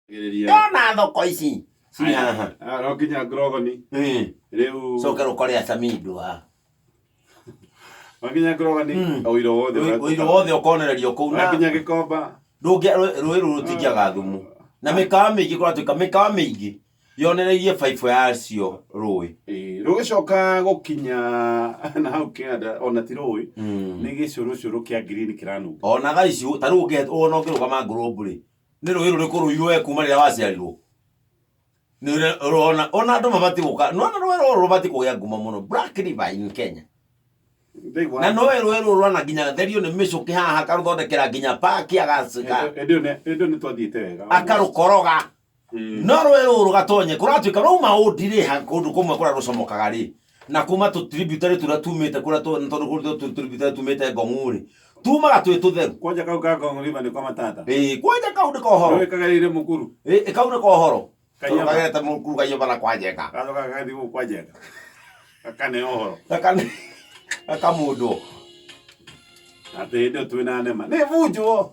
Gereria. Ndona thoko ici cirĩ haha. Ah, no nginya Ngorogoni. Rĩu Coke rũkore acamindo haha. No nginya Ngorogoni ũiro wothe. Ũiro wothe ũkonererio kũu na nginya Gĩkomba. Ndũngĩ rũĩ rũrũ rũtingĩaga thumu. Na mĩkawa mĩingĩ kũratuĩka mĩkawa mĩingĩ yonereirie baibũ yacio rũĩ. Ĩĩ, rũgĩcoka gũkinya na hau kĩanda ona ti rũĩ nĩ gĩcũrũcũrũ kĩa green kĩranunga. Ona thaa ici ta rĩu ũngĩ ona ũngĩrũgama ngũrũmbu rĩ, nĩ rũĩ rũrĩkũ rũirũ we kuma rĩrĩa waciarirwo? Nĩ ũrĩa ũrona ona andũ mabatiĩ gũka nĩwona rũĩ rũrũ rũbatiĩ kũgĩa ngumo mũno Black River in Kenya. Ndaigua. Na nowe rũĩ rũrũ rwana nginya therio nĩ mĩcũkĩ haha akarũthondekera nginya paki agacika Hĩndĩ ĩyo hĩndĩ ĩyo nĩ twathiĩte wega. akarũkoroga. No rũĩ rũrũ gatonye kũratuĩka rwauma ũndi rĩ kũndũ kũmwe kũrĩa rũcomokaga rĩ na kuma tũ tributary tũrĩa tumĩte kũrĩa tondũ kũrĩ tũ tributary tumĩte Ngong'u rĩ tumaga twĩ tũtheru. Kwanja kau ka Ngong River nĩko matata. Ĩĩ kwanja kau nĩko ũhoro. Rũĩ kagereire mũkuru. Ĩĩ kau nĩko ũhoro. Kaiyoba. Kagerete mũkuru Kaiyoba na kwa Njenga. Gacoka gagathiĩ gũkũ kwa Njenga. Gakane ũhoro. Gakane gakamundwo. Atĩ hĩndĩ ĩyo twĩna nema. Nĩ bunjwo.